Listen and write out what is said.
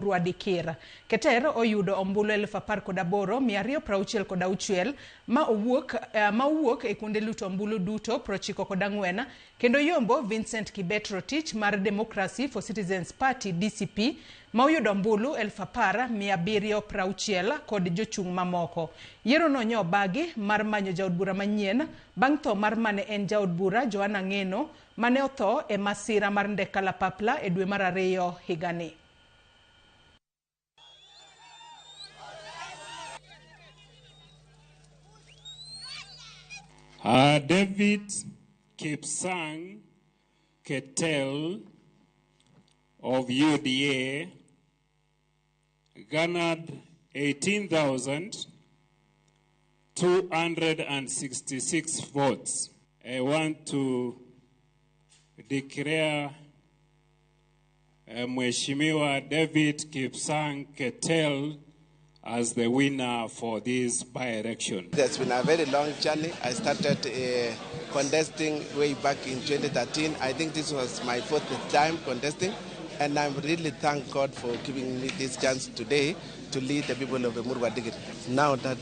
Emurua Dikirr. Keter oyudo ombulu 18,266 ma owuok e kuonde luto ombulu duto 94 kendo yombo Vincent Kibet Rotich mar Democracy for Citizens Party DCP ma oyudo ombulu 10,760 kod jochung' mamoko. Yiero no nyo obagi mar manyo jaod bura manyien bang' tho mar mane en jaod bura Joanna Ng'eno mane otho e masira mar ndek kalapapla e dwe mar 2 higani. David Kipsang Ketel of UDA garnered 18,266 votes. I want to declare Mheshimiwa David Kipsang Ketel as the winner for this by-election. It's been a very long journey. I started contesting way back in 2013. I think this was my fourth time contesting, and I'm really thank God for giving me this chance today to lead the people of Emurua Dikirr. Now that